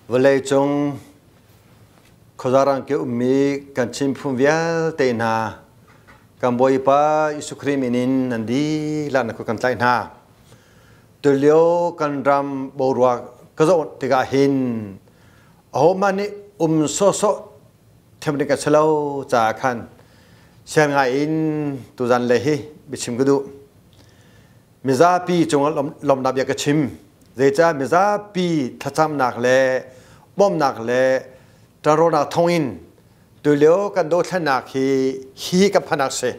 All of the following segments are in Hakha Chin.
Vawleicung khuazarang ke ummi kan Chin phun vialte hna kan Bawipa Jesuh Khrih min in nan dihlak na kut kan tlaih hna. Tulio kan ram boruak ka zoh tikah hin ahohmah nih um sawhsawh thiam ding ka si lo caah khan sian ngai in tuzan le hi biachim ka duh. Mizapi cungah lawmhnak bia ka chim. Zeicah mizapi thlacamnak le bawmhnak le ṭanrawlnak thawngin tulio kan dothlennak hi hi kan phanak si.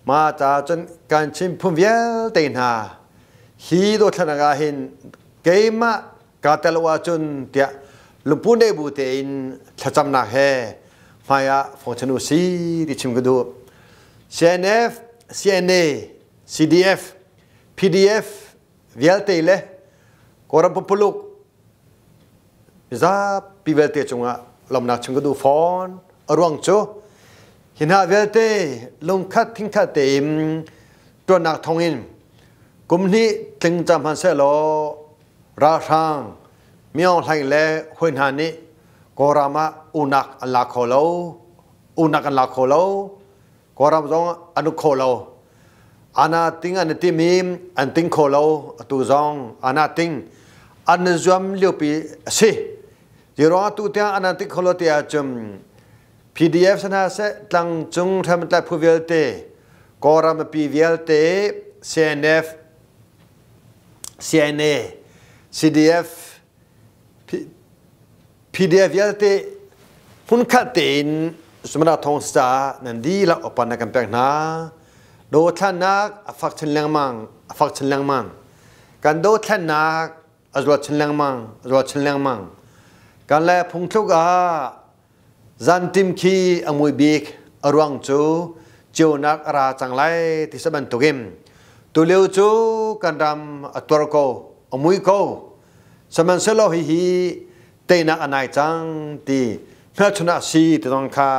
Mah caah cun kan Chin phun vialte hna hi dothlennak ah hin keimah kaa tel lo ahcun tiah lungpun deh bu tein thlacamnak he hmai ah fongchan u si ti chim ka duh. CNF, CNA, CDF, PDF vialte le Kawlram pumpuluk mizapi vialte cungah lawmnak chim ka duh fawn. A ruang cu hi hna vialte lungkhat thingkhat tein ṭuannak thawngin kum hnih tling cang hmanhsehlaw ralhrang Myo Hlaing le hawi hna nih Kawlram ah unak an la kho lo, unak an la kho lo. Kawlram zong an uk kho lo. Ana ting an i tim i an ting kho lo. Atu zong ana ting an i zuam liopi a si. Ziruang atu tiang an ting kho lo ti ahcun PDF sana seh tlangcung hriamtlai phu vialte Kawlram mipi vialte CNF CNA CDF PDF vialte hmunkhat tein Sumana thong ca nan dihlak opan na kan pek hna. Dothlannak a fak chin lengmang, a fak chin lengmang. Kan dothlannak a zual chin lengmang, a zual chin lengmang. Kan le phungthluk ah zantim khi a mui bik a ruang cu ceunak a ra cang lai ti sa bantukin tulio cu kan ram a tuar ko, a mui ko. Sihmanhsehlaw hihi teinak a nai cang ti hmelchunh ah si ti zong kha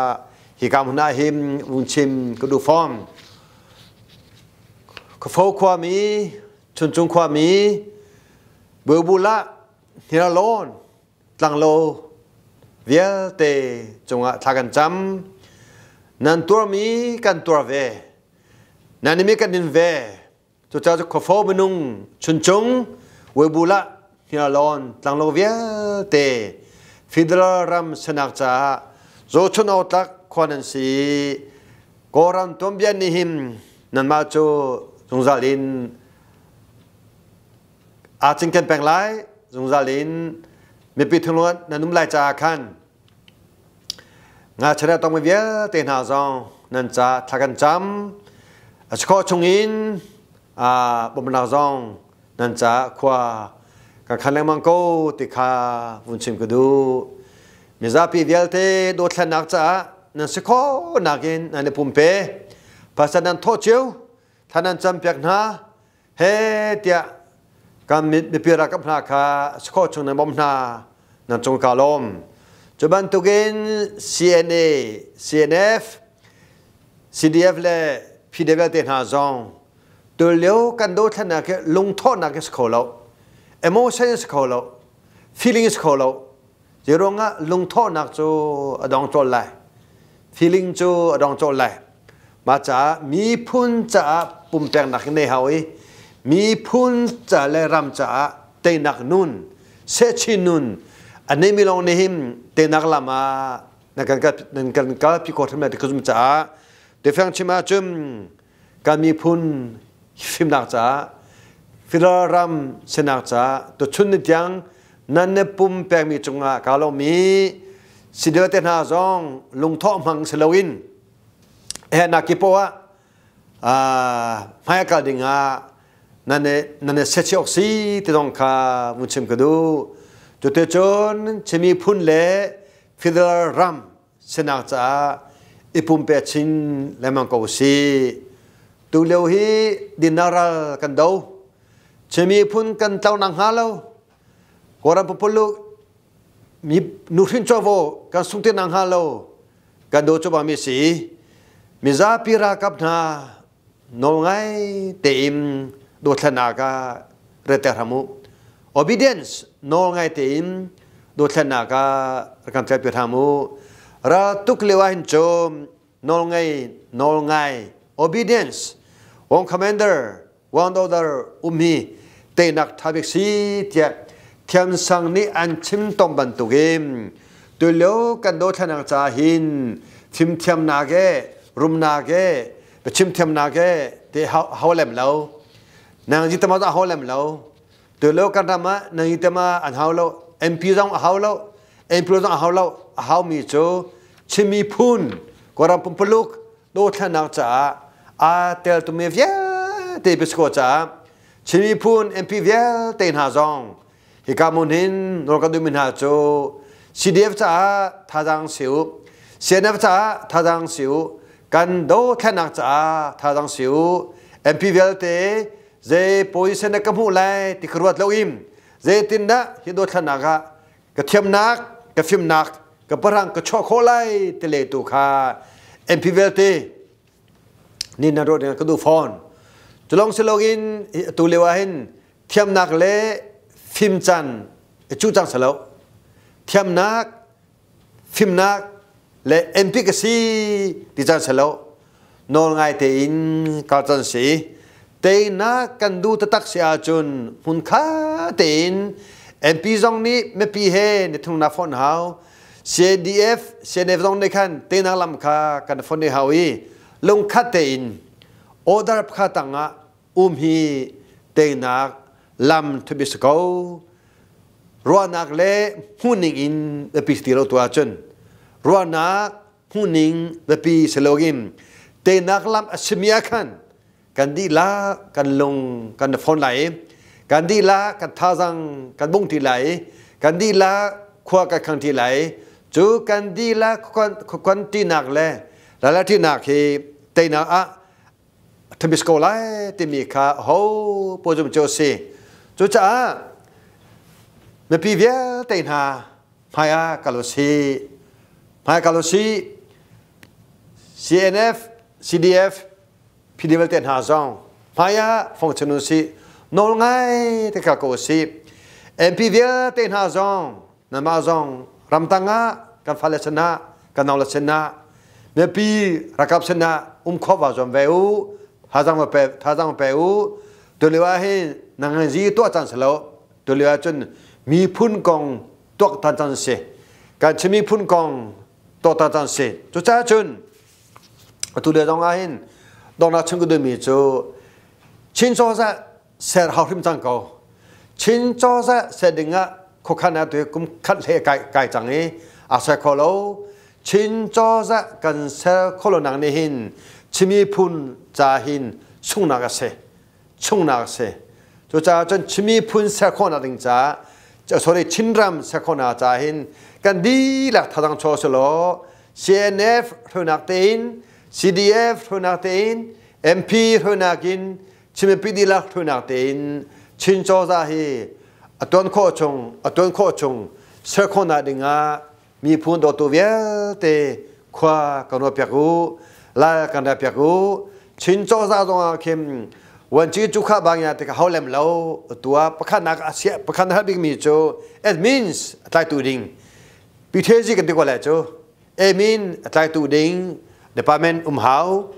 hika hmun ah hin vun chim ka duh fawn. Khuafo khuami, Chuncung khuami, Bubulah, Hniarlawn, Tlanglo vialte cungah thla kan cam. Nan tuarmi kan tuar ve. Nan imi kan in ve. Cucaah cu khuafo minung chuncung Webulah Hniarlawn tlanglo vialte Federal ram sinak caah zohchun awk khua nan si. Kawlram tuanbia nih hin nanmah cu zungzal in aa cinken peng lai, zungzal in mipi thinglung nan um lai caah khan Ngakchia tongmi vialte hna zong nan ca thla kan cam. A si khawh chungin bawmhnak zong nan ca khua kan khan lengmang ko ti kha vun chim ka duh. Mizapi vialte dothlennak caah nan si khawh nakin nan i pumpe. Pasal nan thawh cio, thla nan campiak hna. He tiah kan mipi ralkap hna kha si khawh chung nan bawmh hna nan cung ka lawm. Cu bantukin CNA, CNF, CDF le PDF te hna zong tulio kan dothlennak hi lungthawhnak hi si kho lo, emotion si kho lo, feeling si kho lo. Zeiruangah lungthawhnak cu a dong cawl lai, feeling cu a dong cawl lai. Mah caah miphun caah pumpeknak hi nei hau i miphun ca le ram caah teinak nun, sehchin nun a neimi lawng nih hin teinak lam ah nan kan nan kan kalpi khawh hrim lai ti ka zumh caah biafang chim ahcun kan miphun fimnak caah federal ram sinak caah tuchun ni tiang nan ne pum pekmi cungah kaa lawm i sidel te hna zong lungthawh hmang si loin nak ki poah hmai kal ding ah nan nan se awk si ti zong kha vun chim ka duh. Cuticun Chin miphun le federal ram sinak caah i pumpe chin lengmang ko si. Tu lio hi dinnak ral kan do. Chin miphun kan tlo nak hnga lo. Kawlram pupuluk mi nuhrin covo kan sung te nak hnga lo kan do cu mi si. Mizapi ralkap hna nawl ngai tein dothlennak ah reter hram u. Obedience nawl ngai tein Dothlennak ah rak kan tlaipi hram u. Ral tuk lio ah hin cu nawlngei nawlngai obedience one commander one order um hi teinak tha bik si tiah thiamsang nih an chim tong bantukin tulio kan dothlennak ca hin fimthiamnak he rumnak he biachimthiamnak he te hau lem lo nang ji tama hau lem lo tulio kan ram ah nang ji tama an hau lo MP zong a hau lo MP zong a hau lo a hau mi cu Chin miphun Kawlram pumpuluk dothlennak caah aa teltumi vialte biasiko caah Chin miphun MP vialte hna zong hika hmun hin nawl kan duhmi hna cu CDF caah thazaang si u, CNF caah thazaang si u, kan dothlennak caah thazaang si u, MP vialte zei position na ka hmuh lai ti ka ruat lo im zeitindah hi dothlennak ah ka thiamnak ka fimnak ka parang ka chuah khawh lai ti le tu kha MP vialte ni na ruat ka duh fawn. Culong siloin tu lio ah hin thiamnak le fim can cu cang salo thiamnak fimnak le MP ka si ti cang salo nawl ngai tein kal can si teinak kan duh taktak si ahcun hmun kha tein MP zong nih mipi he ni thung na phone hau CDF CNF zong nih khan teinak lam kha kan phone hau i lungkhat tein order pakhat tangah um hi teinak lam thubi si ko ruahnak le hmuhning in biapi ti lo tu ahcun ruahnak hmuhning biapi si loin teinak lam a simi ah khan kan dihlak kan lung kan phone lai i kan dihlak kan thazang kan bung ti lai i kan dihlak khua kan khang ti lai cu kan dihlak khuan tinak le ralatinak hi teinak ah thabis ko lai timi kha ho pawzum cu si. Cucaah mipi vialte hna hmai ah kal usih. Hmai kal usih. CNF, CDF, PD vialte hna zong hmai ah function usih. Nawl ngai te kal ko usih. MP vialte hna zong nanmah zong ramtang ah kan fale sinah kan naule sinah mipi ralkap sinah um khawh va zuam ve u thazang va pe thazang pe u tulio ah hin nang zi tuah cang selo tulio ah cun miphun kong tuak tan cang si kan Chin miphun kong tuak tan cang si cucaah cun atu lio zong ah hin dongnak chung ka duhmi cu Chin cozah ser hau hrim cang ko. Chin cozah ser ding ah khuakhan ah tu kum khat hle kai kai cang i a ser kho lo. Chin cozah kan ser kho lo nak nih hin Chimi phun ca hin sungnak a si. Chungnak a si. Cucaah cun Chimi phun ser khawhnak ding ca sorry Chinram ser khawhnak ca hin kan dihlak thazang chaw si law CNF hruainak tein CDF hruainak tein MP hruainak in Chin mipi dihlak hruainak tein Chin cozah hi a tuan khawh chung a tuan khawh chung ser khawhnak dingah miphun dawtu vialte khua kan ruah piak u lai kan rak piak u. Chin cozah zongah khin Wanci cu kha bangya te ka hau lem lo tua pakhatnak a sia pakhat na bik mi cu admins a tlaitu ding PTG kan ti ko lai cu admin a tlaitu ding department um hau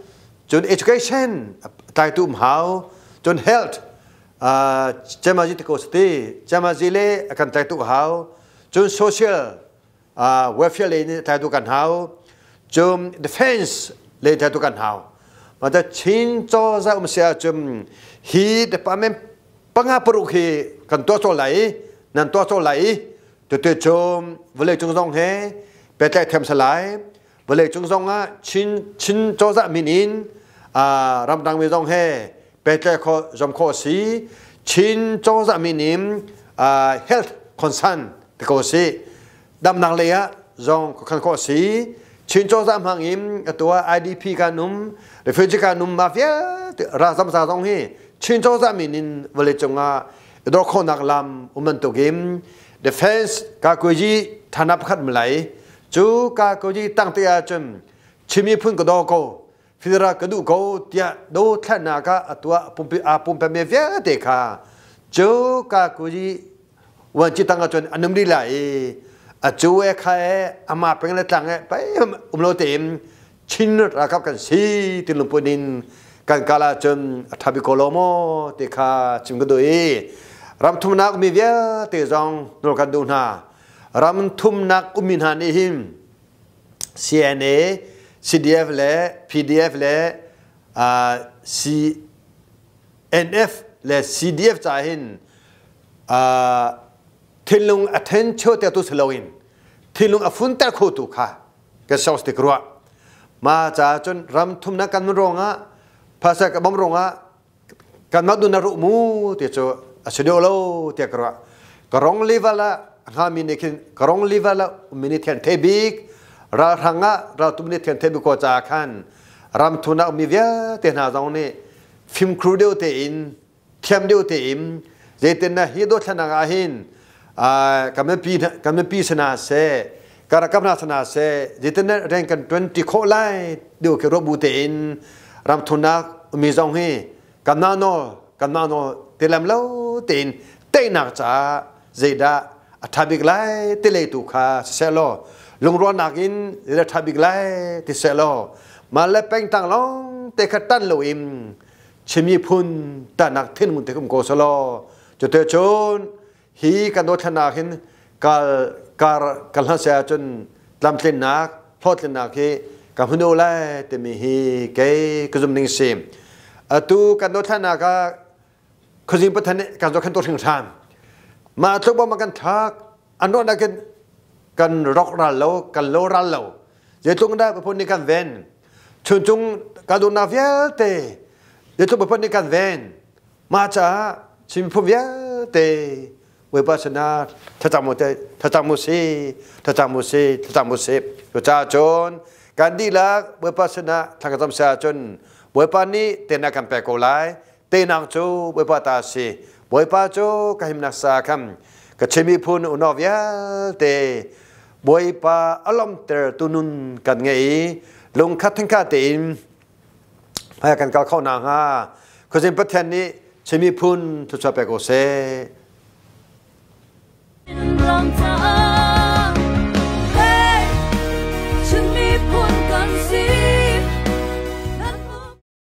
cun education tlaitu um hau cun health chemaji te ko sati chemaji le kan tlaitu hau cun social welfare le nih tlaitu kan hau cun defense le tlaitu kan hau mata Chin cozah um sia cun hi department panga paruk hi kan tuah cawh lai nan tuah cawh lai tu cu vawlei cung zong he pehtlaih thiam salai vawleicung zongah Chin Chin cozah min in ramdang mi zong he pehtlaih khawh zom khawh si. Chin cozah min in health concern ti ko si damnak lei ah zong khan khawh si. Chin cozah hmang in atu ah IDP kan um refugee kan um ma vialte razam za zong hi Chin cozah min in vawleicung ah dor khawhnak lam um bantukin defense ka kuji thana pakhat malai cu ka ko ji tang te ahcun Chin miphun ka daw ko federal ka duh ko tiah do thlannak ah a tuah pumpi a pumpe me vialte kha cu ka ko ji Wan ci tang ahcun a num lila i a cu e kha e ama peng le tlang e pai um lo tein Chin ralkap kan si ti lungput in kan kal ahcun a ṭha bik ko lo maw ti kha chim ka duh i ram thumnak mi vialte zong nawl kan duh hna. Ram thumnak ummi hna nih hin CNA, CDF le PDF le CNF le CDF ca hin thinlung a thencho te tu si loin thinlung a funter khotu kha kan source tik ruah ma ca cun ram thumnak kan ruangah phasa ka bom ruangah kan mah dun ru mu ti cu a si deuh lo tiah ka ruah. Ka rong level ah hngami nih khin ka rong level ah ummi nih thian the bik ralhrang ah raltum nih thian the bik ko caah khan ram thunak ummi vialte hna zong nih fimkhur deuh tein, thiam deuh tein, zeitin na hi dothlenak ah hin kan mipi sana seh, ka rakam hna sana seh, zeitin na rian kan tuan ti khawh lai deuh khi ruah bu tein ram thunak mi zong hi kan mah nawl kan mah nawl ti lem lo tein teinak caah zeidah a ṭha bik lai ti lei tu kha siseh law, lungrualnak in zeidah ṭha bik lai ti seh law, mah le pengtang lawng te kha tan loin Chin miphun tahnak thinlung te um ko selaw, cute cun hi kan dothlennak hin kal kar kal hna seh ahcun tlamtlinnak hlawhtlinnak hi ka hmu lai timi hi kei ka zum ning si. Atu kan dothlennak ah khuazing Pathian nih kan zohkhenh tuk hringhran. Mah tluk bom kan thak an ruahnak in kan rok ral lo, kan lo ral lo. Zeitluk dah Pathian nih kan ven. Chuncung kan duhnak vialte zeitluk Pathian nih kan ven. Mah caah Chin miphun vialte Bawipa sinah thlacam u thlacam u si, thlacam u si, thlacam u si. Cucaah cun kan dihlak Bawipa sinah thla kan cam si ahcun Bawipa nih tenak kan pek ko lai. Teinak cu Bawipa ta a si. Bawipa cu ka himnak sa khan ka Chin miphun unau vialte Bawipa a lawmhter tu nun kan ngei i lungkhat thingkhat tein hmai kan kal kho nakhnga Khuazing Pathian nih Chin miphun thluachuah pe ko seh.